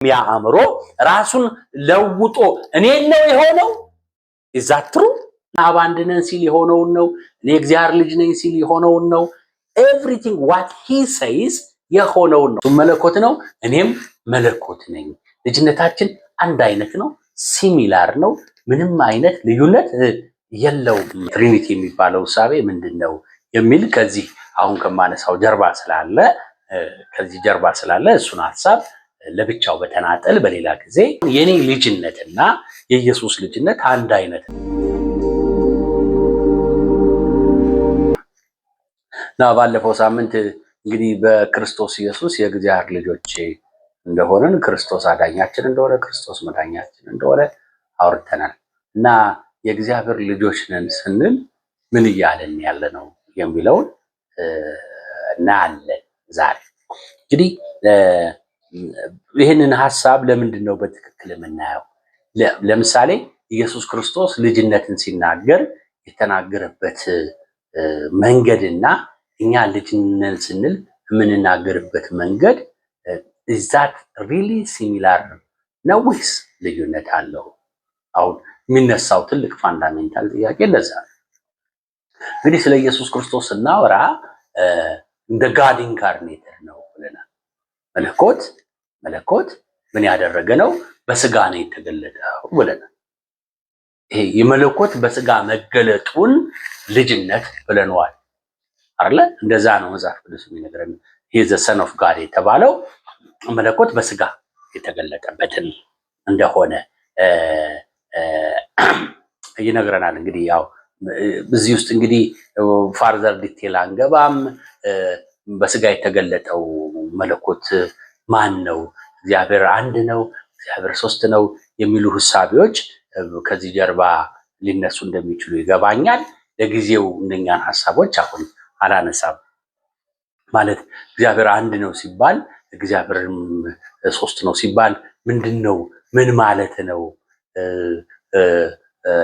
ያ አእምሮ ራሱን ለውጦ እኔን ነው የሆነው። Is that true? አብ አንድ ነን ሲል የሆነውን ነው። እኔ እግዚአብሔር ልጅ ነኝ ሲል የሆነውን ነው። Everything what he says የሆነውን ነው። መለኮት ነው፣ እኔም መለኮት ነኝ። ልጅነታችን አንድ አይነት ነው፣ similar ነው። ምንም አይነት ልዩነት የለውም። Trinity የሚባለው እሳቤ ምንድን ነው የሚል ከዚህ አሁን ከማነሳው ጀርባ ስላለ ከዚህ ጀርባ ስላለ እሱን ሀሳብ ለብቻው በተናጠል በሌላ ጊዜ። የኔ ልጅነትና የኢየሱስ ልጅነት አንድ አይነት ነው እና ባለፈው ሳምንት እንግዲህ በክርስቶስ ኢየሱስ የእግዚአብሔር ልጆች እንደሆንን፣ ክርስቶስ አዳኛችን እንደሆነ፣ ክርስቶስ መዳኛችን እንደሆነ አውርተናል። እና የእግዚአብሔር ልጆች ነን ስንል ምን እያለን ያለ ነው የሚለውን እናያለን ዛሬ። እንግዲህ ይህንን ሀሳብ ለምንድን ነው በትክክል የምናየው? ለምሳሌ ኢየሱስ ክርስቶስ ልጅነትን ሲናገር የተናገረበት መንገድና እኛ ልጅነን ስንል የምንናገርበት መንገድ is that really similar ነው ወይስ ልዩነት አለው? አሁን የሚነሳው ትልቅ fundamental ጥያቄ ለዛ ነው። እንግዲህ ስለ ኢየሱስ ክርስቶስ ስናወራ እንደ God incarnated ነው ብለናል። መለኮት ምን ያደረገ ነው? በስጋ ነው የተገለጠው ብለናል። ይሄ የመለኮት በስጋ መገለጡን ልጅነት ብለነዋል አይደለ? እንደዛ ነው መጽሐፍ ቅዱስ የሚነግረን። ይሄ the Son of God የተባለው መለኮት በስጋ የተገለጠበትን እንደሆነ ይነግረናል። እንግዲህ ያው እዚህ ውስጥ እንግዲህ further detail አንገባም። በስጋ የተገለጠው መለኮት ማን ነው? እግዚአብሔር አንድ ነው፣ እግዚአብሔር ሶስት ነው የሚሉ ህሳቢዎች ከዚህ ጀርባ ሊነሱ እንደሚችሉ ይገባኛል። ለጊዜው እነኛን ሀሳቦች አሁን አላነሳም። ማለት እግዚአብሔር አንድ ነው ሲባል፣ እግዚአብሔርም ሶስት ነው ሲባል ምንድን ነው? ምን ማለት ነው?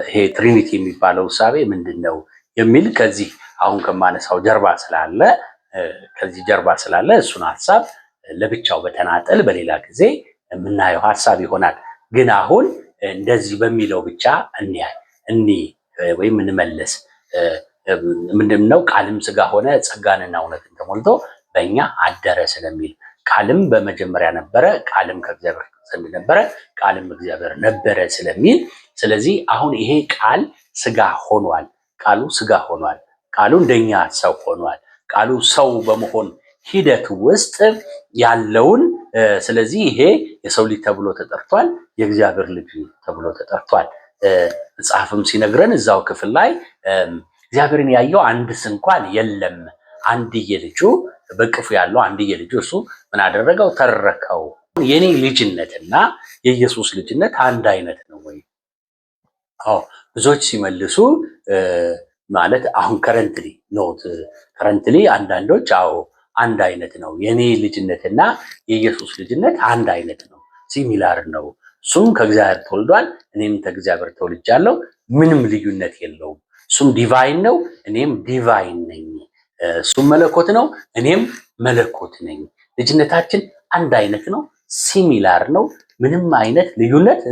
ይሄ Trinity የሚባለው እሳቤ ምንድን ነው የሚል ከዚህ አሁን ከማነሳው ጀርባ ስላለ ከዚህ ጀርባ ስላለ እሱን ሀሳብ ለብቻው በተናጠል በሌላ ጊዜ የምናየው ሀሳብ ይሆናል። ግን አሁን እንደዚህ በሚለው ብቻ እንያ እኒ ወይም እንመለስ። ምንድን ነው? ቃልም ስጋ ሆነ፣ ጸጋንና እውነትን ተሞልቶ በእኛ አደረ ስለሚል፣ ቃልም በመጀመሪያ ነበረ፣ ቃልም ከእግዚአብሔር ዘንድ ነበረ፣ ቃልም እግዚአብሔር ነበረ ስለሚል፣ ስለዚህ አሁን ይሄ ቃል ስጋ ሆኗል። ቃሉ ስጋ ሆኗል። ቃሉ እንደኛ ሰው ሆኗል። ቃሉ ሰው በመሆን ሂደት ውስጥ ያለውን፣ ስለዚህ ይሄ የሰው ልጅ ተብሎ ተጠርቷል። የእግዚአብሔር ልጅ ተብሎ ተጠርቷል። መጽሐፍም ሲነግረን እዛው ክፍል ላይ እግዚአብሔርን ያየው አንድስ እንኳን የለም፣ አንድየ ልጁ፣ በእቅፉ ያለው አንድየ ልጁ እርሱ ምን አደረገው? ተረከው። የኔ ልጅነትና የኢየሱስ ልጅነት አንድ አይነት ነው ወይ? አዎ፣ ብዙዎች ሲመልሱ ማለት አሁን currently, not currently፣ አንዳንዶች አዎ አንድ አይነት ነው፣ የኔ ልጅነትና የኢየሱስ ልጅነት አንድ አይነት ነው፣ similar ነው። እሱም ከእግዚአብሔር ተወልዷል፣ እኔም ከእግዚአብሔር ተወልጃለሁ። ምንም ልዩነት የለውም። እሱም divine ነው፣ እኔም divine ነኝ። እሱም መለኮት ነው፣ እኔም መለኮት ነኝ። ልጅነታችን አንድ አይነት ነው፣ similar ነው፣ ምንም አይነት ልዩነት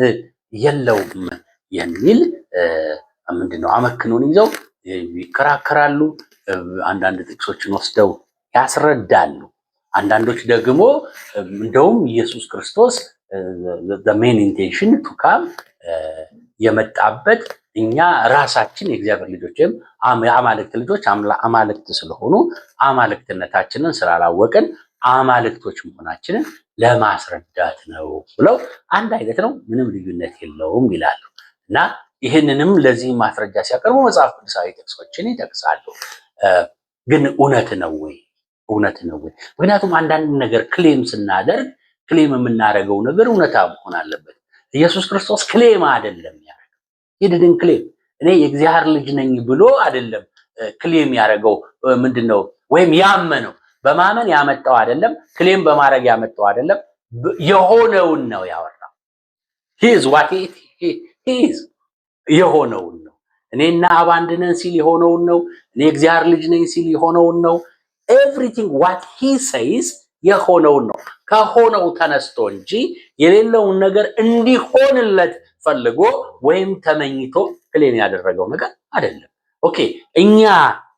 የለውም የሚል ምንድን ነው አመክንዮን ይዘው ይከራከራሉ። አንዳንድ ጥቅሶችን ወስደው ያስረዳሉ። አንዳንዶች ደግሞ እንደውም ኢየሱስ ክርስቶስ main intention to come የመጣበት እኛ ራሳችን የእግዚአብሔር ልጆች ወይም የአማልክት ልጆች፣ አማልክት ስለሆኑ አማልክትነታችንን ስላላወቅን አማልክቶች መሆናችንን ለማስረዳት ነው ብለው አንድ አይነት ነው፣ ምንም ልዩነት የለውም ይላሉ። እና ይህንንም ለዚህ ማስረጃ ሲያቀርቡ መጽሐፍ ቅዱሳዊ ጥቅሶችን ይጠቅሳሉ። ግን እውነት ነው ወይ? እውነት ነው ወይ? ምክንያቱም አንዳንድ ነገር claim ስናደርግ claim የምናደርገው ነገር እውነታ መሆን አለበት። ኢየሱስ ክርስቶስ claim አይደለም ያደረገው። He didn't claim። እኔ የእግዚአብሔር ልጅ ነኝ ብሎ አይደለም claim ያደረገው። ምንድን ነው ወይም ያመነው፣ በማመን ያመጣው አይደለም፣ claim በማድረግ ያመጣው አይደለም፣ የሆነውን ነው ያወራው። He is what he is፣ የሆነውን ነው። እኔና አብ አንድ ነን ሲል የሆነውን ነው። እኔ እግዚአብሔር ልጅ ነኝ ሲል የሆነውን ነው። Everything what he says የሆነውን ነው። ከሆነው ተነስቶ እንጂ የሌለውን ነገር እንዲሆንለት ፈልጎ ወይም ተመኝቶ claim ያደረገው ነገር አይደለም። Okay፣ እኛ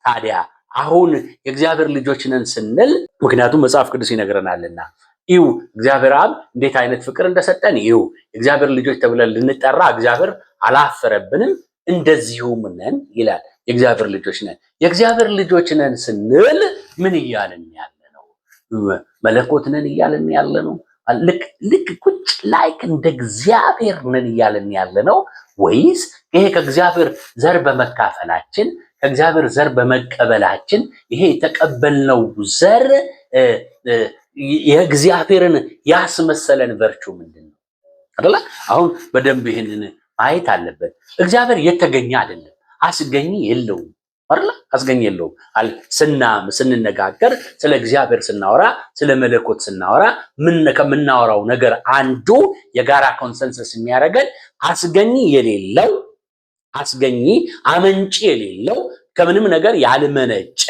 ታዲያ አሁን የእግዚአብሔር ልጆች ነን ስንል፣ ምክንያቱም መጽሐፍ ቅዱስ ይነግረናልና፣ ይው እግዚአብሔር አብ እንዴት አይነት ፍቅር እንደሰጠን፣ ይው የእግዚአብሔር ልጆች ተብለን ልንጠራ እግዚአብሔር አላፈረብንም፣ እንደዚሁም ነን ይላል። የእግዚአብሔር ልጆች ነን። የእግዚአብሔር ልጆች ነን ስንል ምን እያልን ያለ ነው? መለኮት ነን እያልን ያለ ነው? ልክ ቁጭ like እንደ እግዚአብሔር ነን እያልን ያለ ነው ወይስ ይሄ ከእግዚአብሔር ዘር በመካፈላችን፣ ከእግዚአብሔር ዘር በመቀበላችን፣ ይሄ የተቀበልነው ዘር የእግዚአብሔርን ያስመሰለን virtue ምንድን ነው? አይደለ? አሁን በደንብ ይህንን ማየት አለበት። እግዚአብሔር የተገኘ አይደለም፣ አስገኚ የለውም። አይደለ? አስገኚ የለውም። ስንነጋገር፣ ስለ እግዚአብሔር ስናወራ፣ ስለ መለኮት ስናወራ ምን ከምናወራው ነገር አንዱ የጋራ consensus የሚያደርገን አስገኚ የሌለው፣ አስገኚ አመንጪ የሌለው፣ ከምንም ነገር ያልመነጨ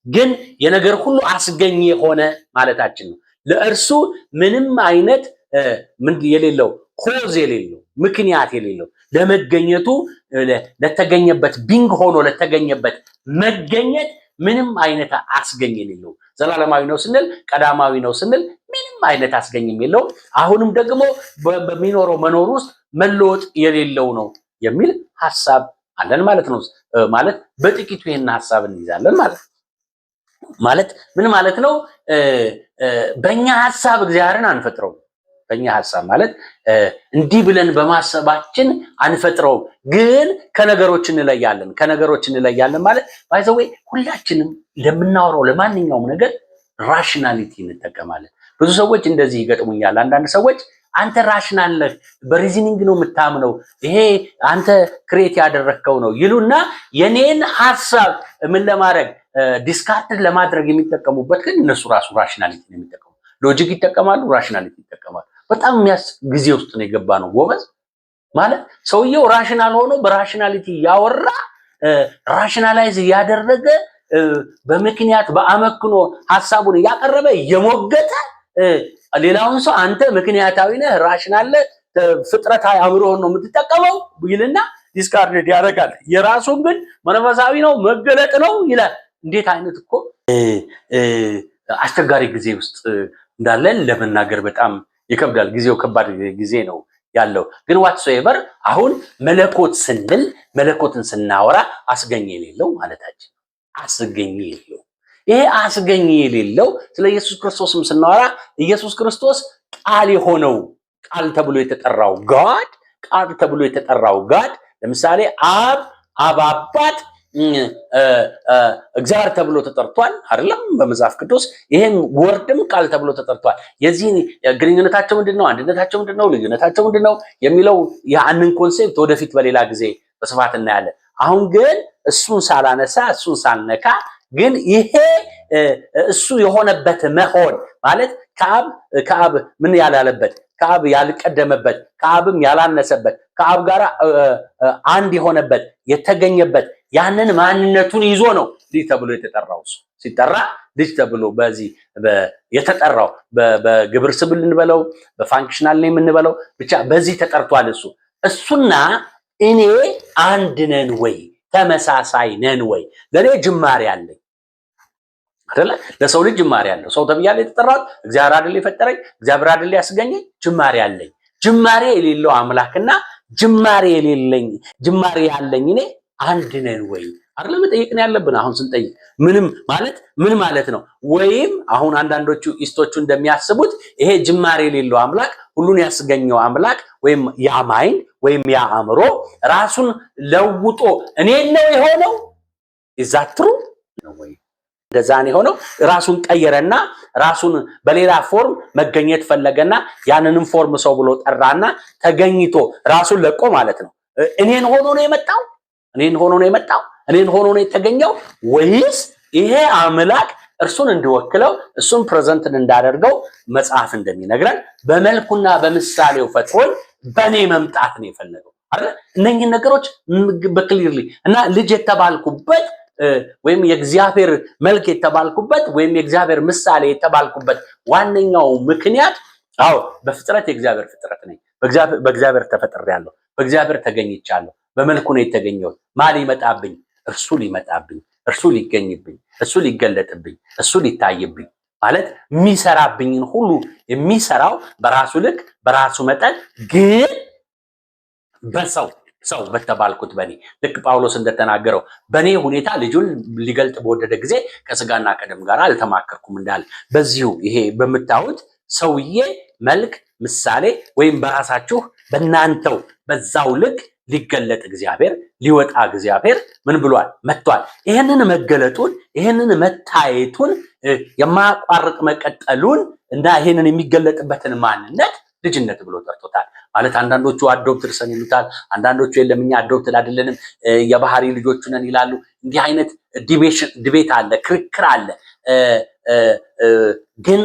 ግን የነገር ሁሉ አስገኚ የሆነ ማለታችን ነው። ለእርሱ ምንም አይነት ምን የሌለው፣ cause የሌለው፣ ምክንያት የሌለው፣ ለመገኘቱ፣ ለተገኘበት being ሆኖ ለተገኘበት መገኘት ምንም አይነት አስገኝ የሌለው፣ ዘላለማዊ ነው ስንል፣ ቀዳማዊ ነው ስንል ምንም አይነት አስገኝም የለውም። አሁንም ደግሞ በሚኖረው መኖር ውስጥ መለወጥ የሌለው ነው የሚል ሀሳብ አለን ማለት ነው። ማለት በጥቂቱ ይህን ሀሳብ እንይዛለን ማለት ነው። ማለት ምን ማለት ነው? በእኛ ሀሳብ እግዚአብሔርን አንፈጥረውም። በእኛ ሀሳብ ማለት እንዲህ ብለን በማሰባችን አንፈጥረውም፣ ግን ከነገሮች እንለያለን። ከነገሮች እንለያለን ማለት by the way ሁላችንም ለምናወራው ለማንኛውም ነገር rationality እንጠቀማለን። ብዙ ሰዎች እንደዚህ ይገጥሙኛል። አንዳንድ ሰዎች አንተ rational ነህ፣ በ reasoning ነው የምታምነው፣ ይሄ አንተ create ያደረግከው ነው ይሉና የኔን ሀሳብ ምን ለማድረግ፣ discard ለማድረግ የሚጠቀሙበት ግን እነሱ ራሱ rationality ነው የሚጠቀሙ። Logic ይጠቀማሉ፣ rationality ይጠቀማሉ። በጣም የሚያስ ጊዜ ውስጥ ነው የገባ ነው ጎበዝ። ማለት ሰውየው rational ሆኖ በ rationality እያወራ፣ rationalize እያደረገ፣ በምክንያት በአመክንዮ ሀሳቡን እያቀረበ፣ እየሞገተ፣ ሌላውን ሰው አንተ ምክንያታዊ ነህ፣ rational ነህ፣ ፍጥረታዊ አእምሮህን ነው የምትጠቀመው ይልና discard ያደርጋል። የራሱን ግን መንፈሳዊ ነው፣ መገለጥ ነው ይላል። እንዴት አይነት እኮ አስቸጋሪ ጊዜ ውስጥ እንዳለን ለመናገር በጣም ይከብዳል። ጊዜው ከባድ ጊዜ ነው ያለው። ግን whatsoever አሁን መለኮት ስንል፣ መለኮትን ስናወራ አስገኝ የሌለው ማለታችን፣ አስገኝ የሌለው፣ ይሄ አስገኝ የሌለው፣ ስለ ኢየሱስ ክርስቶስም ስናወራ ኢየሱስ ክርስቶስ ቃል የሆነው፣ ቃል ተብሎ የተጠራው God፣ ቃል ተብሎ የተጠራው God፣ ለምሳሌ አብ አባት እግዚአብሔር ተብሎ ተጠርቷል አይደለም በመጽሐፍ ቅዱስ? ይሄም word ም ቃል ተብሎ ተጠርቷል። የዚህ ግንኙነታቸው ምንድን ነው? አንድነታቸው ምንድን ነው? ልዩነታቸው ምንድን ነው የሚለው ያንን concept ወደፊት በሌላ ጊዜ በስፋት እናያለን። አሁን ግን እሱን ሳላነሳ፣ እሱን ሳልነካ ግን ይሄ እሱ የሆነበት መሆን ማለት ከአብ ምን ያላለበት፣ ከአብ ያልቀደመበት፣ ከአብም ያላነሰበት፣ ከአብ ጋር አንድ የሆነበት፣ የተገኘበት ያንን ማንነቱን ይዞ ነው ልጅ ተብሎ የተጠራው። እሱ ሲጠራ ልጅ ተብሎ በዚህ የተጠራው በግብር ስም እንበለው፣ በ functional name እንበለው፣ ብቻ በዚህ ተጠርቷል። እሱና እኔ አንድ ነን ወይ? ተመሳሳይ ነን ወይ? ለእኔ ጅማሬ አለኝ አይደለ? ለሰው ልጅ ጅማሬ አለው። ሰው ተብያለሁ የተጠራሁት፣ እግዚአብሔር አይደል የፈጠረኝ? እግዚአብሔር አይደል ያስገኘኝ? ጅማሬ አለኝ። ጅማሬ የሌለው አምላክና ጅማሬ የሌለኝ፣ ጅማሬ ያለኝ እኔ አንድ ነን ወይ አይደለ መጠየቅ ነው ያለብን። አሁን ስንጠይቅ ምንም ማለት ምን ማለት ነው? ወይም አሁን አንዳንዶቹ east ኦቹ እንደሚያስቡት ይሄ ጅማሬ የሌለው አምላክ፣ ሁሉን ያስገኘው አምላክ ወይም ያ mind ወይም ያ አእምሮ ራሱን ለውጦ እኔን ነው የሆነው? Is that true ነው ወይ? እንደዛ ነው የሆነው? ራሱን ቀየረና ራሱን በሌላ form መገኘት ፈለገና ያንንም form ሰው ብሎ ጠራና ተገኝቶ ራሱን ለቆ ማለት ነው። እኔን ሆኖ ነው የመጣው? እኔን ሆኖ ነው የመጣው? እኔን ሆኖ ነው የተገኘው? ወይስ ይሄ አምላክ እርሱን እንድወክለው፣ እሱን present እንዳደርገው መጽሐፍ እንደሚነግረን በመልኩና በምሳሌው ፈጥሮኝ በእኔ መምጣት ነው የፈለገው አይደል? እነኝህን ነገሮች በ clearly እና ልጅ የተባልኩበት ወይም የእግዚአብሔር መልክ የተባልኩበት ወይም የእግዚአብሔር ምሳሌ የተባልኩበት ዋነኛው ምክንያት፣ አዎ፣ በፍጥረት የእግዚአብሔር ፍጥረት ነኝ። በእግዚአብሔር ተፈጥሬያለሁ። በእግዚአብሔር ተገኝቻለሁ። በመልኩ ነው የተገኘሁት። ማ ሊመጣብኝ? እርሱ ሊመጣብኝ፣ እርሱ ሊገኝብኝ፣ እሱ ሊገለጥብኝ፣ እሱ ሊታይብኝ፣ ማለት የሚሰራብኝን ሁሉ የሚሰራው በራሱ ልክ፣ በራሱ መጠን፣ ግን በሰው፣ ሰው በተባልኩት በኔ፣ ልክ ጳውሎስ እንደተናገረው በእኔ ሁኔታ ልጁን ሊገልጥ በወደደ ጊዜ ከስጋና ከደም ጋር አልተማከርኩም እንዳለ፣ በዚሁ ይሄ በምታዩት ሰውዬ መልክ፣ ምሳሌ ወይም በራሳችሁ በእናንተው በዛው ልክ ሊገለጥ እግዚአብሔር፣ ሊወጣ እግዚአብሔር ምን ብሏል? መጥቷል። ይህንን መገለጡን፣ ይህንን መታየቱን፣ የማያቋርጥ መቀጠሉን እና ይህንን የሚገለጥበትን ማንነት ልጅነት ብሎ ጠርቶታል። ማለት አንዳንዶቹ adopted son ይሉታል፣ አንዳንዶቹ የለም፣ እኛ adopted አይደለንም፣ የባህሪ ልጆቹ ነን ይላሉ። እንዲህ አይነት debate አለ፣ ክርክር አለ። ግን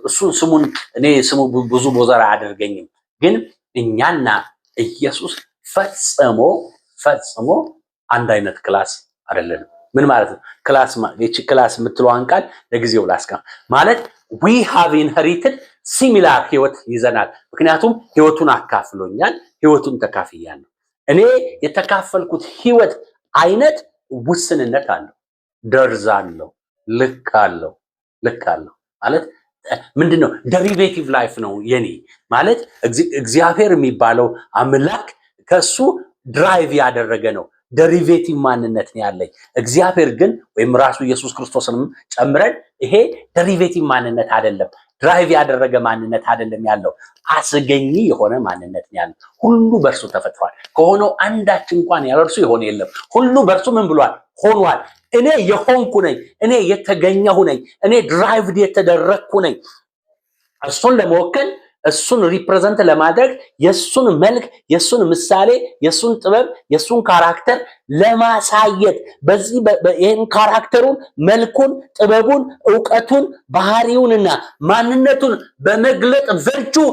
እሱን ስሙን እኔ ስሙ ብዙ bother አያደርገኝም። ግን እኛና ኢየሱስ ፈጽሞ ፈጽሞ አንድ አይነት class አይደለንም። ምን ማለት ነው? Class፣ ይቺ class የምትለዋን ቃል ለጊዜው ላስቀም። ማለት we have inherited similar ህይወት ይዘናል። ምክንያቱም ህይወቱን አካፍሎኛል፣ ህይወቱን ተካፍያለሁ። እኔ የተካፈልኩት ህይወት አይነት ውስንነት አለው፣ ደርዝ አለው፣ ልክ አለው፣ ልክ አለው። ማለት ምንድን ነው? Derivative life ነው የኔ። ማለት እግዚአብሔር የሚባለው አምላክ ከሱ derive ያደረገ ነው። Derivative ማንነት ነው ያለኝ። እግዚአብሔር ግን ወይም ራሱ ኢየሱስ ክርስቶስንም ጨምረን ይሄ derivative ማንነት አይደለም፣ derive ያደረገ ማንነት አይደለም ያለው፣ አስገኚ የሆነ ማንነት ነው ያለው። ሁሉ በእርሱ ተፈጥሯል። ከሆነው አንዳች እንኳን ያለ እርሱ የሆነ የለም። ሁሉ በእርሱ ምን ብሏል? ሆኗል። እኔ የሆንኩ ነኝ። እኔ የተገኘሁ ነኝ። እኔ derived የተደረግኩ ነኝ። እሱን ለመወከል፣ እሱን represent ለማድረግ፣ የእሱን መልክ፣ የእሱን ምሳሌ፣ የእሱን ጥበብ፣ የእሱን character ለማሳየት፣ በዚህ ይህን character ኡን፣ መልኩን፣ ጥበቡን፣ እውቀቱን፣ ባህሪውንና ማንነቱን በመግለጥ virtue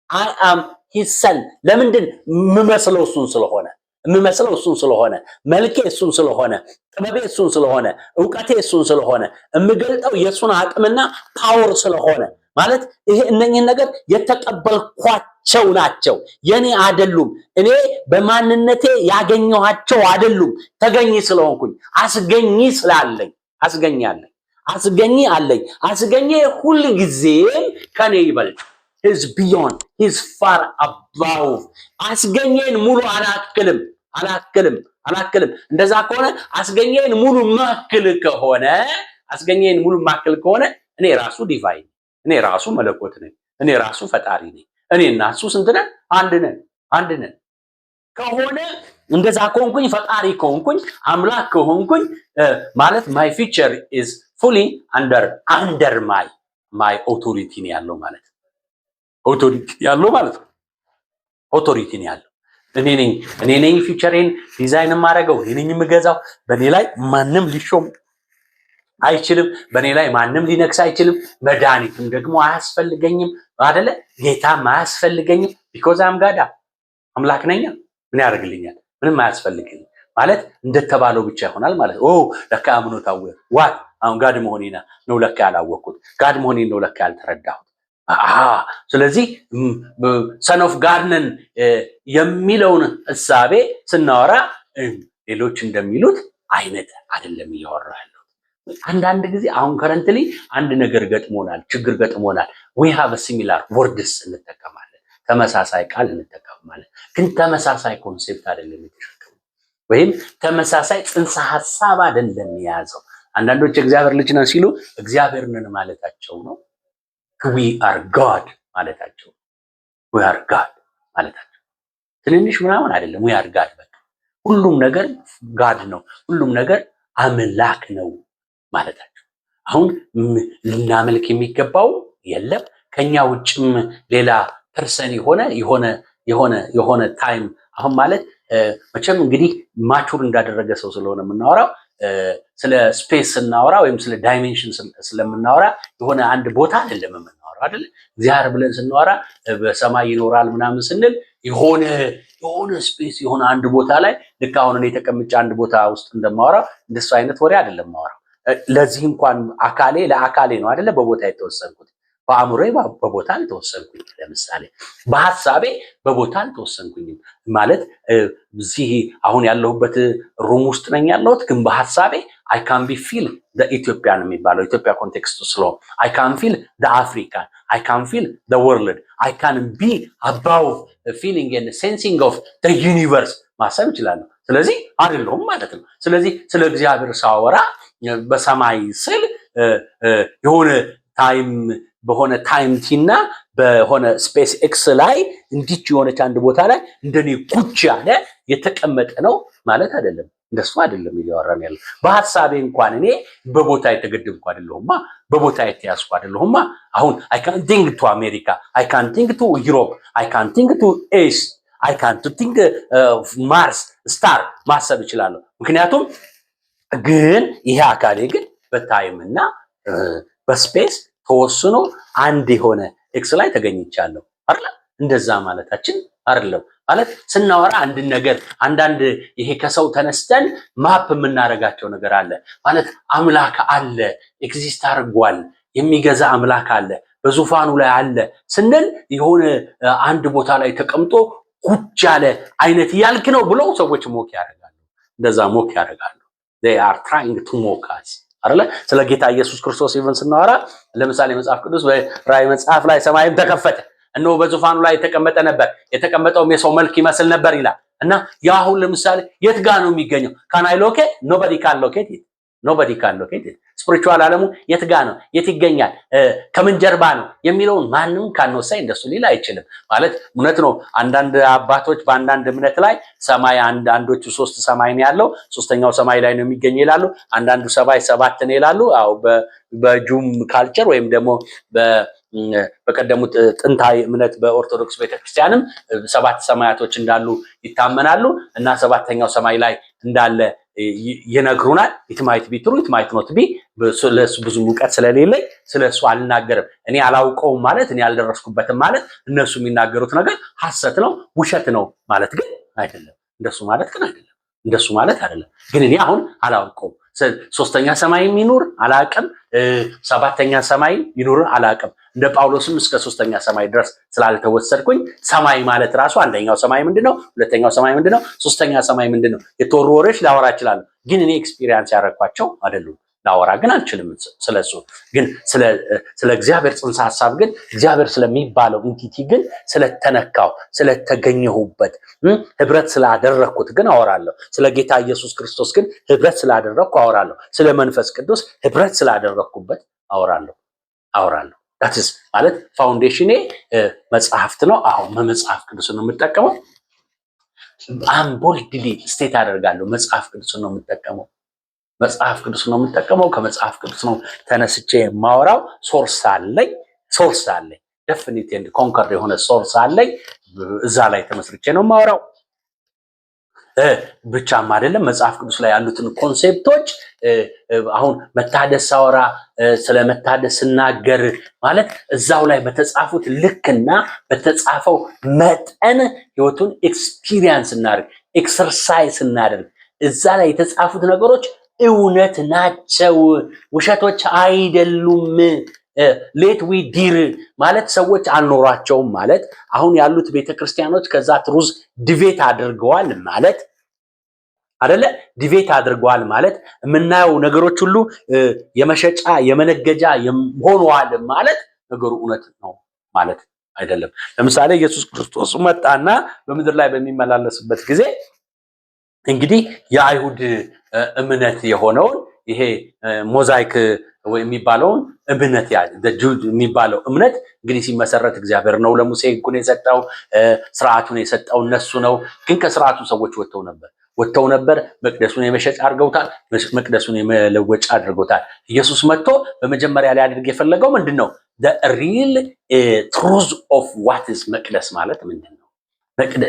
I am his son። ለምንድን የምመስለው? እሱን ስለሆነ፣ የምመስለው እሱን ስለሆነ፣ መልኬ እሱን ስለሆነ፣ ጥበቤ እሱን ስለሆነ፣ እውቀቴ እሱን ስለሆነ፣ የምገልጠው የእሱን አቅምና power ስለሆነ፣ ማለት ይሄ እነኝህን ነገር የተቀበልኳቸው ናቸው፣ የኔ አይደሉም። እኔ በማንነቴ ያገኘኋቸው አይደሉም። ተገኚ ስለሆንኩኝ አስገኚ ስላለኝ፣ አስገኚ አለኝ፣ አስገኚ አለኝ። አስገኚ ሁል ጊዜም ከኔ ይበልጥ፣ he's beyond, he's far above። አስገኘን ሙሉ አላክልም፣ አላክልም፣ አላክልም። እንደዛ ከሆነ፣ አስገኘን ሙሉ ማክል ከሆነ፣ አስገኘን ሙሉ ማክል ከሆነ እኔ ራሱ divine፣ እኔ ራሱ መለኮት ነኝ። እኔ ራሱ ፈጣሪ ነኝ። እኔ እና እሱ ስንት ነን? አንድ ነን። አንድ ነን ከሆነ፣ እንደዛ ከሆንኩኝ፣ ፈጣሪ ከሆንኩኝ፣ አምላክ ከሆንኩኝ፣ ማለት my future is fully under my authority ነው ያለው ማለት፣ authority ያለው ማለት ነው። Authority ነው ያለው። እኔ ነኝ future ኤን design የማደርገው፣ እኔ ነኝ የምገዛው። በእኔ ላይ ማንም ሊሾም አይችልም። በእኔ ላይ ማንም ሊነግስ አይችልም። መድኃኒትም ደግሞ አያስፈልገኝም፣ አደለ? ጌታም አያስፈልገኝም። Because I'm God፣ አምላክ ነኛ። ምን ያደርግልኛል? ምንም አያስፈልገኝም ማለት እንደተባለው ብቻ ይሆናል ማለት። ኦ፣ ለካ አምኖት aware what አሁን God መሆኔን ነው ለካ ያላወቅኩት፣ God መሆኔን ነው ለካ ያልተረዳሁት። ስለዚህ son of God ነን የሚለውን እሳቤ ስናወራ ሌሎች እንደሚሉት አይነት አይደለም እያወራ ያለው። አንዳንድ ጊዜ አሁን currently አንድ ነገር ገጥሞናል፣ ችግር ገጥሞናል። We have similar words እንጠቀማለን፣ ተመሳሳይ ቃል እንጠቀማለን። ግን ተመሳሳይ concept አይደለም የተሸከመው ወይም ተመሳሳይ ጽንሰ ሀሳብ አይደለም የያዘው። አንዳንዶች የእግዚአብሔር ልጅ ነን ሲሉ እግዚአብሔር ነን ማለታቸው ነው። We are God ማለታቸው፣ we are God ማለታቸው ትንንሽ ምናምን አይደለም። We are God፣ በቃ ሁሉም ነገር God ነው፣ ሁሉም ነገር አምላክ ነው ማለታቸው። አሁን ልናመልክ የሚገባው የለም፣ ከኛ ውጭም ሌላ person የሆነ time። አሁን ማለት መቼም እንግዲህ mature እንዳደረገ ሰው ስለሆነ የምናወራው፣ ስለ space ስናወራ ወይም ስለ dimension ስለምናወራ የሆነ አንድ ቦታ አይደለም የምናወራው፣ አይደለ? እግዚአብሔር ብለን ስናወራ በሰማይ ይኖራል ምናምን ስንል የሆነ space፣ የሆነ አንድ ቦታ ላይ፣ ልክ አሁን እኔ ተቀምጬ አንድ ቦታ ውስጥ እንደማወራው እንደሱ አይነት ወሬ አይደለም ማወራው። ለዚህ እንኳን አካሌ ለአካሌ ነው አይደለ በቦታ የተወሰንኩት። በአእምሮዬ በቦታ አልተወሰንኩኝ። ለምሳሌ በሀሳቤ በቦታ አልተወሰንኩኝም። ማለት እዚህ አሁን ያለሁበት room ውስጥ ነኝ ያለሁት፣ ግን በሀሳቤ I can be feel Ethiopian የሚባለው ኢትዮጵያ context ስለሆነ I can feel African, I can feel world, I can be above feeling and sensing of universe ማሰብ እችላለሁ። ስለዚህ አይደለሁም ማለት ነው። ስለዚህ ስለ እግዚአብሔር ሳወራ በሰማይ ስል የሆነ time በሆነ time T ና በሆነ space X ላይ እንዲች የሆነች አንድ ቦታ ላይ እንደኔ ቁጭ ያለ የተቀመጠ ነው ማለት አይደለም። እንደሱ አይደለም እያወራን ያለ። በሀሳቤ እንኳን እኔ በቦታ የተገደብኩ አይደለሁማ፣ በቦታ የተያዝኩ አይደለሁማ። አሁን I can think to America, I can think to Europe, I can think to East, I can to think Mars, star ማሰብ እችላለሁ። ምክንያቱም ግን ይሄ አካሌ ግን በ time እና በ space ተወስኖ አንድ የሆነ X ላይ ተገኝቻለሁ አይደለ? እንደዛ ማለታችን አይደለም። ማለት ስናወራ አንድ ነገር አንዳንድ ይሄ ከሰው ተነስተን map የምናደርጋቸው ነገር አለ። ማለት አምላክ አለ፣ exist አድርጓል፣ የሚገዛ አምላክ አለ፣ በዙፋኑ ላይ አለ ስንል የሆነ አንድ ቦታ ላይ ተቀምጦ ቁጭ ያለ አይነት እያልክ ነው ብለው ሰዎች mock ያደርጋሉ። እንደዛ mock ያደርጋሉ። They are trying to mock us አይደለ? ስለ ጌታ ኢየሱስ ክርስቶስ even ስናወራ ለምሳሌ መጽሐፍ ቅዱስ በራእይ መጽሐፍ ላይ ሰማይም ተከፈተ፣ እነሆ በዙፋኑ ላይ የተቀመጠ ነበር፣ የተቀመጠውም የሰው መልክ ይመስል ነበር ይላል። እና ያ አሁን ለምሳሌ የት ጋ ነው የሚገኘው? Can I locate? Nobody can locate it. Nobody can locate it. Spiritual ዓለሙ የት ጋ ነው? የት ይገኛል? ከምን ጀርባ ነው የሚለውን ማንም ካንወሳኝ እንደሱ ሊል አይችልም። ማለት እውነት ነው። አንዳንድ አባቶች በአንዳንድ እምነት ላይ ሰማይ አንዳንዶቹ ሶስት ሰማይ ነው ያለው፣ ሶስተኛው ሰማይ ላይ ነው የሚገኘው ይላሉ። አንዳንዱ ሰማይ ሰባት ነው ይላሉ። አዎ፣ በ Jew culture ወይም ደግሞ በቀደሙት ጥንታዊ እምነት በኦርቶዶክስ ቤተክርስቲያንም ሰባት ሰማያቶች እንዳሉ ይታመናሉ እና ሰባተኛው ሰማይ ላይ እንዳለ ይነግሩናል። It might be true, it might not be። ለእሱ ብዙ እውቀት ስለሌለኝ ስለ እሱ አልናገርም። እኔ አላውቀውም ማለት፣ እኔ አልደረስኩበትም ማለት እነሱ የሚናገሩት ነገር ሐሰት ነው፣ ውሸት ነው ማለት ግን አይደለም። እንደሱ ማለት ግን አይደለም። እንደሱ ማለት አይደለም። ግን እኔ አሁን አላውቀውም። ሶስተኛ ሰማይ ይኑር አላቅም፣ ሰባተኛ ሰማይ ይኑር አላቅም። እንደ ጳውሎስም እስከ ሶስተኛ ሰማይ ድረስ ስላልተወሰድኩኝ ሰማይ ማለት ራሱ አንደኛው ሰማይ ምንድን ነው? ሁለተኛው ሰማይ ምንድን ነው? ሶስተኛ ሰማይ ምንድን ነው? የተወሩ ወሬዎች ላወራ እችላለሁ፣ ግን እኔ experience ያደረግኳቸው አይደሉም። ላወራ ግን አልችልም ስለሱ። ግን ስለ እግዚአብሔር ጽንሰ ሀሳብ ግን፣ እግዚአብሔር ስለሚባለው entity ግን፣ ስለተነካው፣ ስለተገኘሁበት፣ ህብረት ስላደረግኩት ግን አወራለሁ። ስለ ጌታ ኢየሱስ ክርስቶስ ግን ህብረት ስላደረግኩ አወራለሁ። ስለ መንፈስ ቅዱስ ህብረት ስላደረግኩበት አወራለሁ። That's ማለት foundation ኔ መጽሐፍት ነው። አሁን መጽሐፍ ቅዱስ ነው የምጠቀመው። I'm boldly state አደርጋለሁ። መጽሐፍ ቅዱስ ነው የምጠቀመው። መጽሐፍ ቅዱስ ነው የምጠቀመው። ከመጽሐፍ ቅዱስ ነው ተነስቼ የማወራው። Source አለኝ፣ source አለኝ። Definite and concrete የሆነ source አለኝ። እዛ ላይ ተመስርቼ ነው የማወራው። ብቻም አይደለም፣ መጽሐፍ ቅዱስ ላይ ያሉትን concept ኦች አሁን መታደስ ሳወራ፣ ስለ መታደስ ስናገር ማለት እዛው ላይ በተጻፉት ልክና በተጻፈው መጠን ህይወቱን experience እናደርግ፣ exercise እናደርግ። እዛ ላይ የተጻፉት ነገሮች እውነት ናቸው፣ ውሸቶች አይደሉም። Let we dare ማለት ሰዎች አልኖሯቸውም ማለት፣ አሁን ያሉት ቤተክርስቲያኖች ከዛ truth deviate አድርገዋል ማለት አደለ? Deviate አድርገዋል ማለት፣ የምናየው ነገሮች ሁሉ የመሸጫ የመነገጃ ሆነዋል ማለት ነገሩ እውነት ነው ማለት አይደለም። ለምሳሌ ኢየሱስ ክርስቶስ መጣና በምድር ላይ በሚመላለስበት ጊዜ እንግዲህ የአይሁድ እምነት የሆነውን ይሄ Mosaic የሚባለውን እምነት፣ የሚባለው እምነት እንግዲህ ሲመሰረት እግዚአብሔር ነው ለሙሴ ሕጉን የሰጠው፣ ስርዓቱን የሰጠው እነሱ ነው። ግን ከስርዓቱ ሰዎች ወጥተው ነበር። መቅደሱን የመሸጫ አድርገውታል። መቅደሱን የመለወጫ አድርገውታል። ኢየሱስ መጥቶ በመጀመሪያ ሊያደርግ የፈለገው ምንድን ነው? Real truth of what is መቅደስ ማለት ምንድን ነው?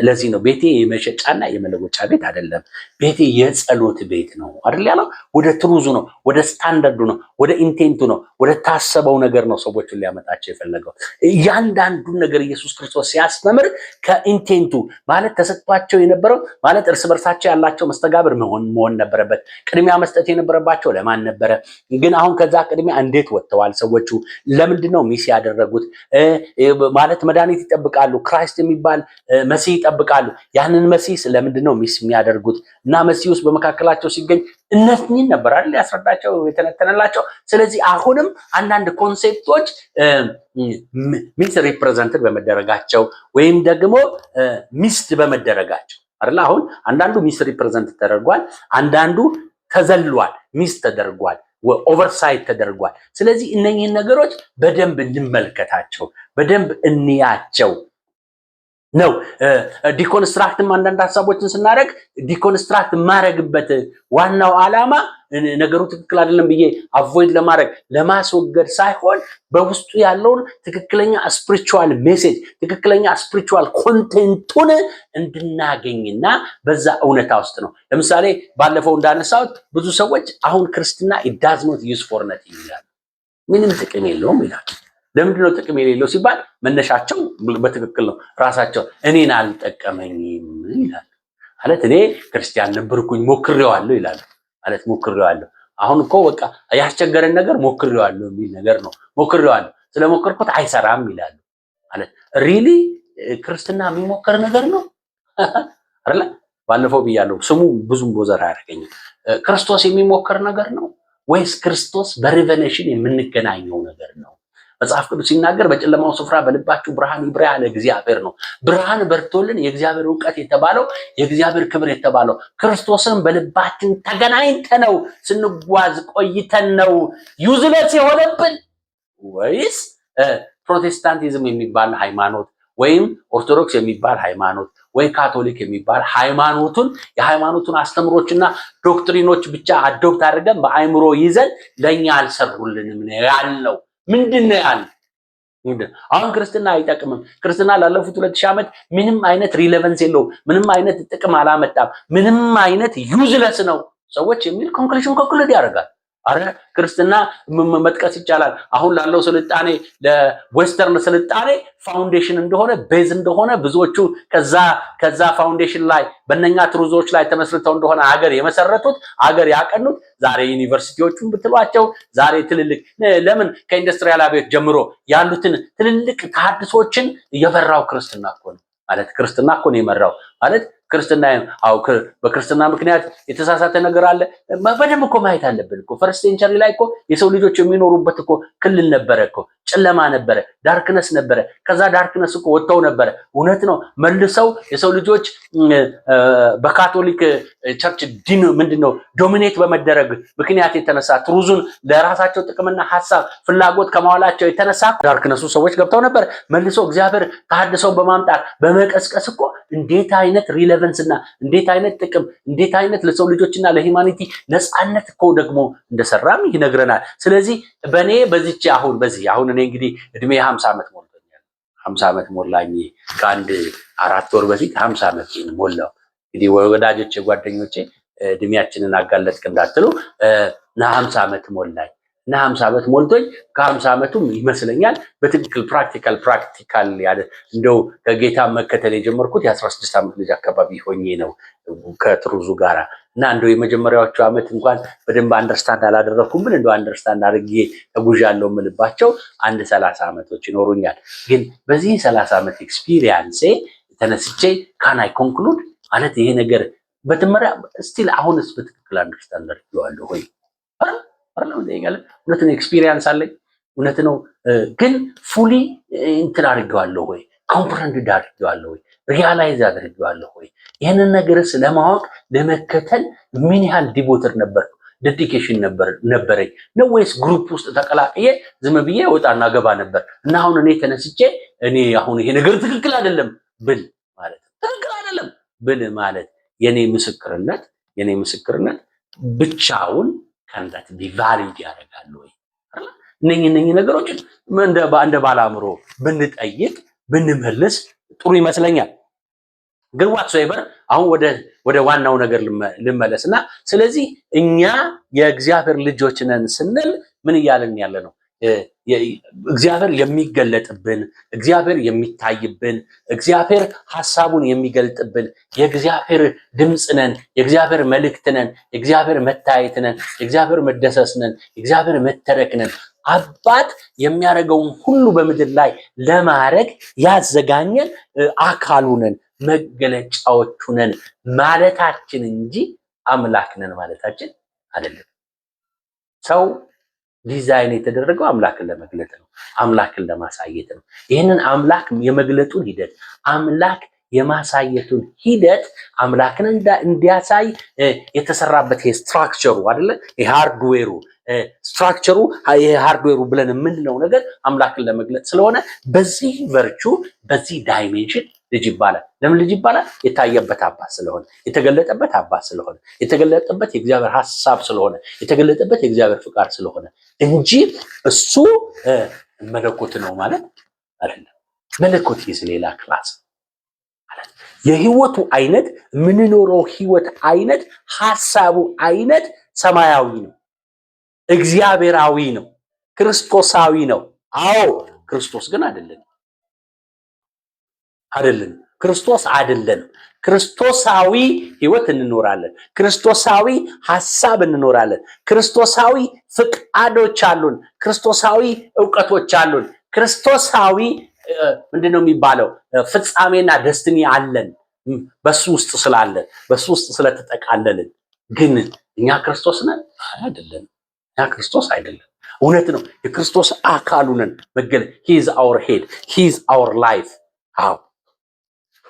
ለዚህ ነው ቤቴ የመሸጫና የመለወጫ ቤት አይደለም፣ ቤቴ የጸሎት ቤት ነው አይደል ያለው። ወደ truth ኡ ነው፣ ወደ ስታንዳርዱ ነው፣ ወደ intent ኡ ነው፣ ወደ ታሰበው ነገር ነው ሰዎቹን ሊያመጣቸው የፈለገው። እያንዳንዱን ነገር ኢየሱስ ክርስቶስ ሲያስተምር ከ intent ኡ ማለት ተሰጥቷቸው የነበረው ማለት እርስ በርሳቸው ያላቸው መስተጋብር መሆን ነበረበት። ቅድሚያ መስጠት የነበረባቸው ለማን ነበረ? ግን አሁን ከዛ ቅድሚያ እንዴት ወጥተዋል ሰዎቹ? ለምንድን ነው miss ያደረጉት? ማለት መድኃኒት ይጠብቃሉ፣ Christ የሚባል መሲህ ይጠብቃሉ። ያንን መሲህ ለምንድን ነው miss የሚያደርጉት? እና መሲህ ውስጥ በመካከላቸው ሲገኝ እነዚህን ነበር አይደል ያስረዳቸው የተነተነላቸው። ስለዚህ አሁንም አንዳንድ concept ኦች misrepresented በመደረጋቸው ወይም ደግሞ missed በመደረጋቸው አይደል፣ አሁን አንዳንዱ misrepresent ተደርጓል፣ አንዳንዱ ተዘሏል፣ miss ተደርጓል፣ oversight ተደርጓል። ስለዚህ እነኚህን ነገሮች በደንብ እንመልከታቸው፣ በደንብ እንያቸው ነው። Deconstruct ም አንዳንድ ሀሳቦችን ስናደርግ deconstruct የማደርግበት ዋናው ዓላማ ነገሩ ትክክል አይደለም ብዬ avoid ለማድረግ፣ ለማስወገድ ሳይሆን በውስጡ ያለውን ትክክለኛ spiritual message፣ ትክክለኛ spiritual content ኡን እንድናገኝና በዛ እውነታ ውስጥ ነው። ለምሳሌ ባለፈው እንዳነሳሁት ብዙ ሰዎች አሁን ክርስትና it does not use for nothing ይላሉ። ምንም ጥቅም የለውም ይላሉ። ለምንድን ነው ጥቅም የሌለው ሲባል መነሻቸው በትክክል ነው። ራሳቸው እኔን አልጠቀመኝም ይላሉ። ማለት እኔ ክርስቲያን ነበርኩኝ፣ ሞክሬዋለሁ ይላሉ። ማለት ሞክሬዋለሁ። አሁን እኮ በቃ ያስቸገረን ነገር ሞክሬዋለሁ የሚል ነገር ነው። ሞክሬዋለሁ፣ ስለሞከርኩት አይሰራም ይላሉ። ማለት really ክርስትና የሚሞከር ነገር ነው አይደለ? ባለፈው ብያለሁ። ስሙ ብዙም bother አያደርገኝም። ክርስቶስ የሚሞከር ነገር ነው ወይስ ክርስቶስ በ revelation የምንገናኘው ነገር ነው? መጽሐፍ ቅዱስ ሲናገር በጨለማው ስፍራ በልባችሁ ብርሃን ይብራ ያለ እግዚአብሔር ነው። ብርሃን በርቶልን የእግዚአብሔር እውቀት የተባለው፣ የእግዚአብሔር ክብር የተባለው ክርስቶስን በልባችን ተገናኝተን ነው፣ ስንጓዝ ቆይተን ነው useless የሆነብን ወይስ ፕሮቴስታንቲዝም የሚባል ሃይማኖት ወይም ኦርቶዶክስ የሚባል ሃይማኖት ወይ ካቶሊክ የሚባል ሃይማኖቱን፣ የሃይማኖቱን አስተምሮችና doctrine ኦች ብቻ adopt አድርገን በአይምሮ ይዘን ለእኛ አልሰሩልንም ነው ያልነው? ምንድን ነው ያልነው? አሁን ክርስትና አይጠቅምም። ክርስትና ላለፉት 2000 ዓመት ምንም አይነት relevance የለውም። ምንም አይነት ጥቅም አላመጣም። ምንም አይነት useless ነው ሰዎች የሚል conclusion conclude ያደርጋል። አረ ክርስትና መጥቀስ ይቻላል። አሁን ላለው ስልጣኔ፣ ለ western ስልጣኔ foundation እንደሆነ፣ base እንደሆነ፣ ብዙዎቹ ከዛ foundation ላይ በእነኛ truth ኦች ላይ ተመስርተው እንደሆነ ሀገር የመሰረቱት፣ ሀገር ያቀኑት፣ ዛሬ ዩኒቨርሲቲዎቹን ብትሏቸው፣ ዛሬ ትልልቅ ለምን ከ industrial አብዮት ጀምሮ ያሉትን ትልልቅ ተሐድሶችን የመራው ክርስትና እኮ ነው። ማለት ክርስትና እኮ ነው የመራው። ማለት ክርስትና፣ አው በክርስትና ምክንያት የተሳሳተ ነገር አለ። በደንብ እኮ ማየት አለብን እኮ። First century ላይ እኮ የሰው ልጆች የሚኖሩበት እኮ ክልል ነበረ እኮ፣ ጨለማ ነበረ፣ darkness ነበረ። ከዛ darkness እኮ ወጥተው ነበረ። እውነት ነው። መልሰው የሰው ልጆች በካቶሊክ church ዲን ምንድን ነው dominate በመደረግ ምክንያት የተነሳ truth ኡን ለራሳቸው ጥቅምና ሀሳብ ፍላጎት ከማዋላቸው የተነሳ darkness ኡ ሰዎች ገብተው ነበር። መልሶ እግዚአብሔር ተሐድሶውን በማምጣት በመቀስቀስ እኮ እንዴት አይነት relevance እና እንዴት አይነት ጥቅም፣ እንዴት አይነት ለሰው ልጆችና ለ humanity ነፃነት እኮ ደግሞ እንደሰራም ይነግረናል። ስለዚህ በእኔ በዚች አሁን በዚህ አሁን እኔ እንግዲህ እድሜ 50 ዓመት ሞልቶኛል። 50 ዓመት ሞላኝ። ከአንድ 4 ወር በፊት 50 ዓመት ሞላው። እንግዲህ ወዳጆቼ፣ ጓደኞቼ እድሜያችንን አጋለጥክ እንዳትሉ እና 50 ዓመት ሞላኝ እና 50 ዓመት ሞልቶኝ ከ50 ዓመቱም ይመስለኛል በትክክል practical ያለ እንደው ከጌታ መከተል የጀመርኩት የ16 ዓመት ልጅ አካባቢ ሆኜ ነው ከ truth ኡ ጋራ። እና እንደው የመጀመሪያዎቹ ዓመት እንኳን በደንብ understand አላደረኩም። ምን እንደው understand አድርጌ ተጉዣለሁ የምልባቸው አንድ 30 ዓመቶች ይኖሩኛል። ግን በዚህ 30 ዓመት experience ኤ ተነስቼ can I conclude ማለት ይሄ ነገር በትመሪያ still አሁንስ በትክክል understand አድርጌዋለሁ ወይ? አይደለም እንጠይቃለን። እውነት ነው experience አለኝ፣ እውነት ነው። ግን fully እንትን አድርጌዋለሁ ወይ? Comprehend አድርጌዋለሁ ወይ? Realize አድርጌዋለሁ ወይ? ይህንን ነገርስ ለማወቅ፣ ለመከተል ምን ያህል devoted ነበር፣ dedication ነበረኝ ነው ወይስ group ውስጥ ተቀላቅዬ ዝም ብዬ ወጣና ገባ ነበር? እና አሁን እኔ ተነስቼ እኔ አሁን ይሄ ነገር ትክክል አይደለም ብል ማለት፣ ትክክል አይደለም ብል ማለት የኔ ምስክርነት ብቻውን can that be valid ያደርጋል ወይ? እነኚህ ነገሮችን እንደ ባለአእምሮ ብንጠይቅ ብንመልስ ጥሩ ይመስለኛል። ግን whatsoever አሁን ወደ ዋናው ነገር ልመለስ እና ስለዚህ እኛ የእግዚአብሔር ልጆች ነን ስንል ምን እያልን ያለ ነው? እግዚአብሔር የሚገለጥብን፣ እግዚአብሔር የሚታይብን፣ እግዚአብሔር ሐሳቡን የሚገልጥብን፣ የእግዚአብሔር ድምፅ ነን፣ የእግዚአብሔር መልእክት ነን፣ የእግዚአብሔር መታየት ነን፣ የእግዚአብሔር መደሰስ ነን፣ የእግዚአብሔር መተረክ ነን። አባት የሚያደርገውን ሁሉ በምድር ላይ ለማድረግ ያዘጋኘን አካሉ ነን፣ መገለጫዎቹ ነን ማለታችን እንጂ አምላክ ነን ማለታችን አይደለም። ሰው ዲዛይን የተደረገው አምላክን ለመግለጥ ነው፣ አምላክን ለማሳየት ነው። ይህንን አምላክ የመግለጡን ሂደት፣ አምላክ የማሳየቱን ሂደት፣ አምላክን እንዲያሳይ የተሰራበት ይሄ structure ኡ አይደለ? ይሄ hardware ኡ structure ኡ፣ ይሄ hardware ኡ ብለን የምንለው ነገር አምላክን ለመግለጥ ስለሆነ በዚህ virtue፣ በዚህ dimension ልጅ ይባላል። ለምን ልጅ ይባላል? የታየበት አባት ስለሆነ፣ የተገለጠበት አባት ስለሆነ፣ የተገለጠበት የእግዚአብሔር ሐሳብ ስለሆነ፣ የተገለጠበት የእግዚአብሔር ፍቃድ ስለሆነ እንጂ እሱ መለኮት ነው ማለት አይደለም። መለኮት is ሌላ class ማለት የህይወቱ አይነት፣ የምንኖረው ህይወት አይነት፣ ሐሳቡ አይነት ሰማያዊ ነው፣ እግዚአብሔራዊ ነው፣ ክርስቶሳዊ ነው። አዎ፣ ክርስቶስ ግን አይደለም፣ አይደለም። ክርስቶስ አይደለንም። ክርስቶሳዊ ህይወት እንኖራለን። ክርስቶሳዊ ሐሳብ እንኖራለን። ክርስቶሳዊ ፍቃዶች አሉን። ክርስቶሳዊ እውቀቶች አሉን። ክርስቶሳዊ ምንድን ነው የሚባለው ፍጻሜና destiny አለን። በሱ ውስጥ ስላለን፣ በሱ ውስጥ ስለተጠቃለልን። ግን እኛ ክርስቶስ ነን? አይደለንም። እኛ ክርስቶስ አይደለንም። እውነት ነው። የክርስቶስ አካሉ ነን። መገለ he is our head, he is our life። አዎ፣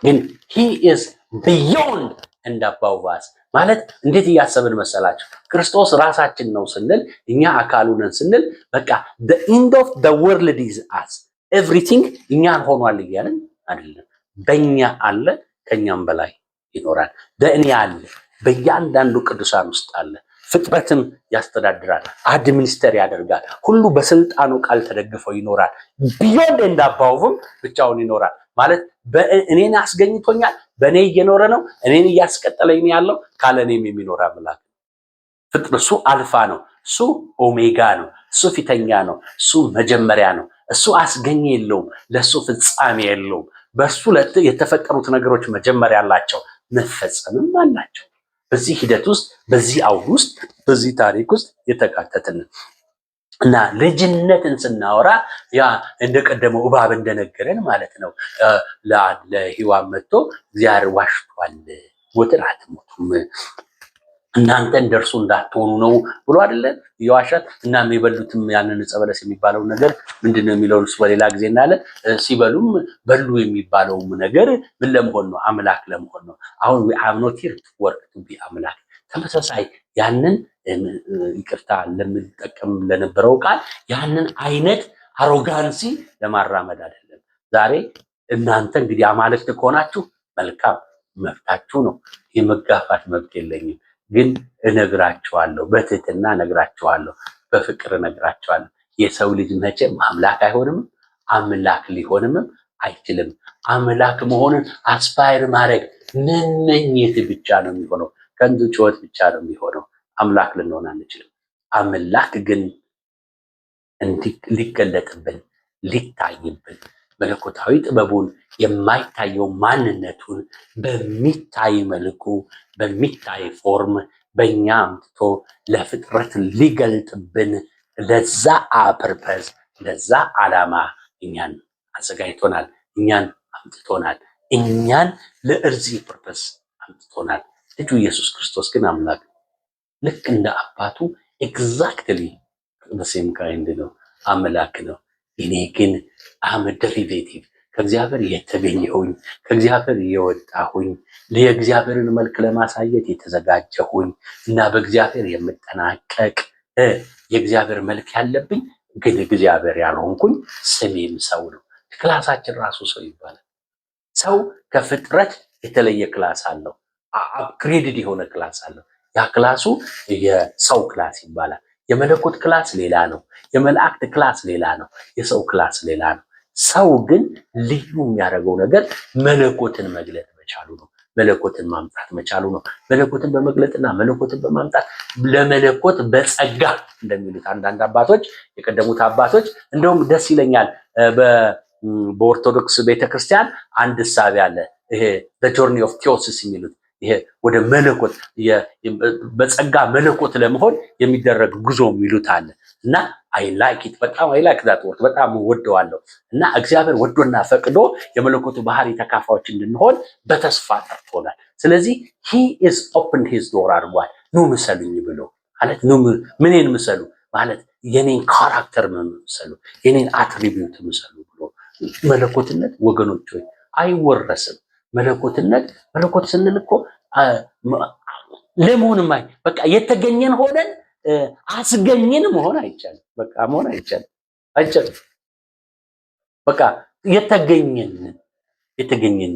ግን he is beyond and above us ማለት እንዴት እያሰብን መሰላችሁ? ክርስቶስ ራሳችን ነው ስንል፣ እኛ አካሉ ነን ስንል፣ በቃ the end of the world is us, everything እኛን ሆኗል እያልን አይደለም። በእኛ አለ፣ ከኛም በላይ ይኖራል። በእኔ አለ፣ በእያንዳንዱ ቅዱሳን ውስጥ አለ። ፍጥረትን ያስተዳድራል፣ administer ያደርጋል። ሁሉ በስልጣኑ ቃል ተደግፈው ይኖራል። Beyond and above ም ብቻውን ይኖራል ማለት እኔን አስገኝቶኛል፣ በእኔ እየኖረ ነው፣ እኔን እያስቀጠለኝ ያለው፣ ካለ እኔም የሚኖር አምላክ። ፍጥር እሱ አልፋ ነው፣ እሱ ኦሜጋ ነው፣ እሱ ፊተኛ ነው፣ እሱ መጀመሪያ ነው። እሱ አስገኝ የለውም፣ ለእሱ ፍጻሜ የለውም። በእሱ የተፈጠሩት ነገሮች መጀመሪያ አላቸው፣ መፈጸምም አላቸው። በዚህ ሂደት ውስጥ፣ በዚህ አውድ ውስጥ፣ በዚህ ታሪክ ውስጥ የተካተትን እና ልጅነትን ስናወራ ያ እንደቀደመው እባብ እንደነገረን ማለት ነው። ለሔዋን መጥቶ እግዚአብሔር ዋሽቷል፣ ሞትን አትሞቱም፣ እናንተ እንደርሱ እንዳትሆኑ ነው ብሎ አይደለ የዋሻት? እና የሚበሉትም ያንን ዕፀ በለስ የሚባለው ነገር ምንድን ነው የሚለውን እሱ በሌላ ጊዜ እናያለን። ሲበሉም በሉ የሚባለውም ነገር ምን ለመሆን ነው? አምላክ ለመሆን ነው። አሁን I'm not here to work to be አምላክ። ተመሳሳይ ያንን፣ ይቅርታ ለምንጠቀም ለነበረው ቃል፣ ያንን አይነት arrogancy ለማራመድ አይደለም። ዛሬ እናንተ እንግዲህ አማልክት ከሆናችሁ መልካም፣ መብታችሁ ነው። የመጋፋት መብት የለኝም። ግን እነግራችኋለሁ፣ በትህትና እነግራችኋለሁ፣ በፍቅር እነግራችኋለሁ። የሰው ልጅ መቼም አምላክ አይሆንም፣ አምላክ ሊሆንም አይችልም። አምላክ መሆንን aspire ማድረግ መመኘት ብቻ ነው የሚሆነው። ከንቱ ጩኸት ብቻ ነው የሚሆነው። አምላክ ልንሆን አንችልም። አምላክ ግን ሊገለጥብን፣ ሊታይብን፣ መለኮታዊ ጥበቡን፣ የማይታየው ማንነቱን በሚታይ መልኩ፣ በሚታይ form በእኛ አምጥቶ ለፍጥረት ሊገልጥብን ለዛ purpose፣ ለዛ ዓላማ እኛን አዘጋጅቶናል። እኛን አምጥቶናል። እኛን ለእርዚህ purpose አምጥቶናል። ልጁ ኢየሱስ ክርስቶስ ግን አምላክ ነው። ልክ እንደ አባቱ exactly same kind ነው፣ አምላክ ነው። እኔ ግን I'm derivative፣ ከእግዚአብሔር የተገኘሁኝ፣ ከእግዚአብሔር የወጣሁኝ፣ የእግዚአብሔርን መልክ ለማሳየት የተዘጋጀሁኝ እና በእግዚአብሔር የምጠናቀቅ፣ የእግዚአብሔር መልክ ያለብኝ ግን እግዚአብሔር ያልሆንኩኝ፣ ስሜም ሰው ነው። Class ኣችን ራሱ ሰው ይባላል። ሰው ከፍጥረት የተለየ class አለው። Upgraded የሆነ class አለው። ያ class ኡ የሰው class ይባላል። የመለኮት class ሌላ ነው። የመላእክት class ሌላ ነው። የሰው class ሌላ ነው። ሰው ግን ልዩ የሚያደርገው ነገር መለኮትን መግለጥ መቻሉ ነው። መለኮትን ማምጣት መቻሉ ነው። መለኮትን በመግለጥና መለኮትን በማምጣት ለመለኮት በጸጋ እንደሚሉት አንዳንድ አባቶች፣ የቀደሙት አባቶች፣ እንደውም ደስ ይለኛል። በኦርቶዶክስ ቤተክርስቲያን አንድ እሳቤ አለ። ይሄ journey of theosis የሚሉት፣ ይሄ ወደ መለኮት በጸጋ መለኮት ለመሆን የሚደረግ ጉዞ የሚሉት አለ። እና I like it በጣም፣ I like that word፣ በጣም ወደዋለሁ። እና እግዚአብሔር ወዶና ፈቅዶ የመለኮቱ ባህሪ ተካፋዮች እንድንሆን በተስፋ ጠርቶናል። ስለዚህ he is open his door አድርጓል። ኑ ምሰሉኝ ብሎ ማለት ኑ ምኔን ምሰሉ ማለት የኔን character ምሰሉ፣ የኔን attribute ምሰሉ ብሎ። መለኮትነት ወገኖች ሆይ አይወረስም። መለኮትነት፣ መለኮት ስንል እኮ ለመሆንም በቃ የተገኘን ሆነን አስገኝን መሆን አይቻልም። በቃ መሆን አይቻልም፣ አይቻልም። በቃ የተገኘን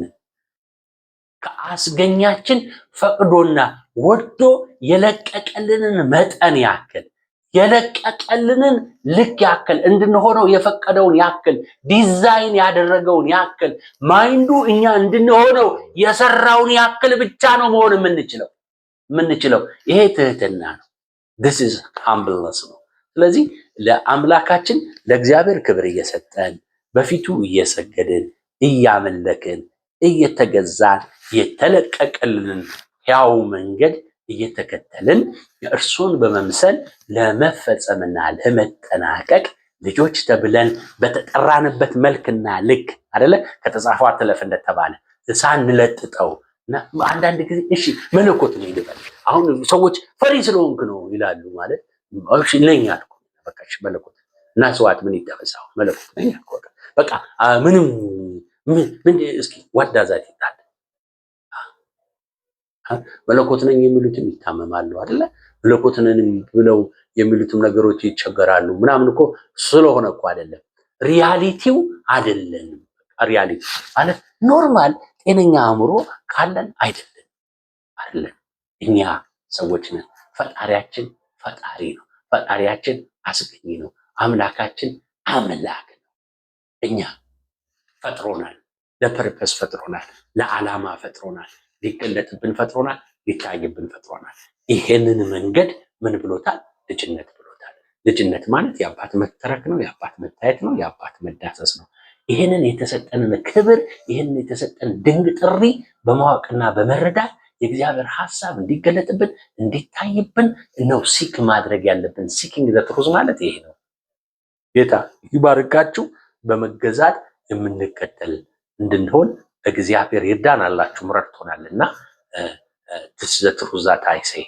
ከአስገኛችን ፈቅዶና ወዶ የለቀቀልንን መጠን ያክል፣ የለቀቀልንን ልክ ያክል፣ እንድንሆነው የፈቀደውን ያክል፣ ዲዛይን ያደረገውን ያክል፣ mind ኡ እኛ እንድንሆነው የሰራውን ያክል ብቻ ነው መሆን የምንችለው። ይሄ ትህትና ነው። This is humbleness ነው። ስለዚህ ለአምላካችን ለእግዚአብሔር ክብር እየሰጠን፣ በፊቱ እየሰገድን፣ እያመለክን፣ እየተገዛን፣ የተለቀቀልንን ሕያው መንገድ እየተከተልን እርሱን በመምሰል ለመፈጸምና ለመጠናቀቅ ልጆች ተብለን በተጠራንበት መልክና ልክ አይደለ ከተጻፈው አትለፍ እንደተባለ ሳንለጥጠው። አንዳንድ ጊዜ እሺ መለኮት ነው ይልበል። አሁን ሰዎች ፈሪ ስለሆንክ ነው ይላሉ። ማለት እሺ ነኝ አልኩ፣ በቃ እሺ መለኮት እና ስዋት ምን ይጠበሳው መለኮት ነኝ አልኩ። በቃ ምንም ምን እስኪ what does that ይታል። መለኮት ነኝ የሚሉትም ይታመማሉ አይደለ? መለኮት ነን ብለው የሚሉትም ነገሮች ይቸገራሉ ምናምን እኮ ስለሆነ እኮ አይደለም። Reality ው አይደለንም። Reality ማለት normal ጤነኛ አእምሮ ካለን አይደለም፣ አይደለም። እኛ ሰዎች ነን። ፈጣሪያችን ፈጣሪ ነው። ፈጣሪያችን አስገኝ ነው። አምላካችን አምላክ ነው። እኛ ፈጥሮናል። ለ purpose ፈጥሮናል። ለዓላማ ፈጥሮናል። ሊገለጥብን ፈጥሮናል። ሊታይብን ፈጥሮናል። ይሄንን መንገድ ምን ብሎታል? ልጅነት ብሎታል። ልጅነት ማለት የአባት መተረክ ነው፣ የአባት መታየት ነው፣ የአባት መዳሰስ ነው። ይህንን የተሰጠንን ክብር፣ ይህንን የተሰጠን ድንቅ ጥሪ በማወቅና በመረዳት የእግዚአብሔር ሀሳብ እንዲገለጥብን እንዲታይብን ነው seek ማድረግ ያለብን። Seeking the truth ማለት ይሄ ነው። ጌታ ይባርካችሁ። በመገዛት የምንከተል እንድንሆን እግዚአብሔር ይርዳን። አላችሁ ረድቶናልና this is the truth that I say.